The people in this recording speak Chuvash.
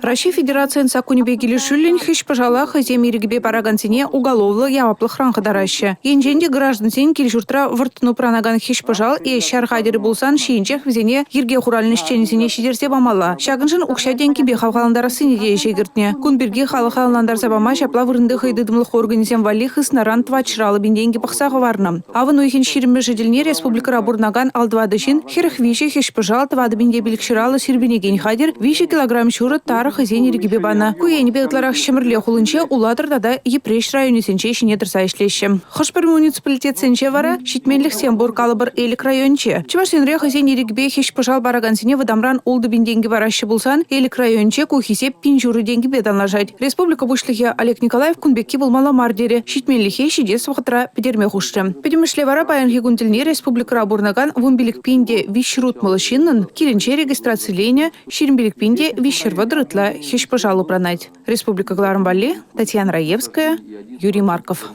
Раҫҫей Федерацийӗн саккунӗпе килӗшӳллӗн хӗҫ-пӑшала хӑйсем ирӗкӗпе паракансене уголовлӑ яваплӑхран хӑтараҫҫӗ. Енчен те граждансен кил-ҫуртра вӑрттӑн упранакан хӗҫ-пӑшал е ҫар хатӗрӗ пулсан ҫийӗнчех вӗсене йӗрке хуралӗн ӗҫченӗсене ҫитерсе памалла. Ҫакӑншӑн укҫа-тенкӗпе хавхалантарассине те ӗҫе кӗртнӗ. Кун пирки халӑха ӑнлантарса пама ҫапла вырӑнти хӑй тытӑмлӑх органӗсем валли хыснаран 450 пин тенкӗ пӑхса хӑварнӑ. Авӑн уйӑхӗн 20-мӗшӗ тӗлне республикӑра пурӑнакан 54 ҫын 43 хӗҫ-пӑшал, 4550 сирпӗнекен хатӗр, 3 килограмм ҫурӑ тар хӑйсен ирӗкӗпе панӑ. Ку енӗпе ытларах Ҫӗмӗрле хулинче, Улатӑр тата Йӗпреҫ районӗсенче ҫине тӑрса ӗҫлеҫҫӗ. Хӑш-пӗр муниципалитетсенче вара ҫитменлӗхсем пур, калӑпӑр, Элӗк районӗнче. Чӑваш Енре хӑйсен ирӗкӗпе хӗҫ-пӑшал паракансене вӑтамран 6 пин тенкӗ параҫҫӗ пулсан, Элӗк районӗнче ку хисеп пин ҫурӑ тенкӗпе танлашать. Республика Пуҫлӑхӗ Олег Николаев кун пекки пулмалла мар терӗ, ҫитменлӗхе ҫитес вӑхӑтра пӗтерме хушрӗ. Пӗтӗмӗшле вара паянхи кун тӗлне республикӑра пурӑнакан 15 пин те 360 ҫыннӑн килӗнче регистрациленӗ 25 пин те 330 ытла хӗҫ-пӑшал упранать. Республика кӑларӑм валли Татьяна Раевская, Юрий Марков.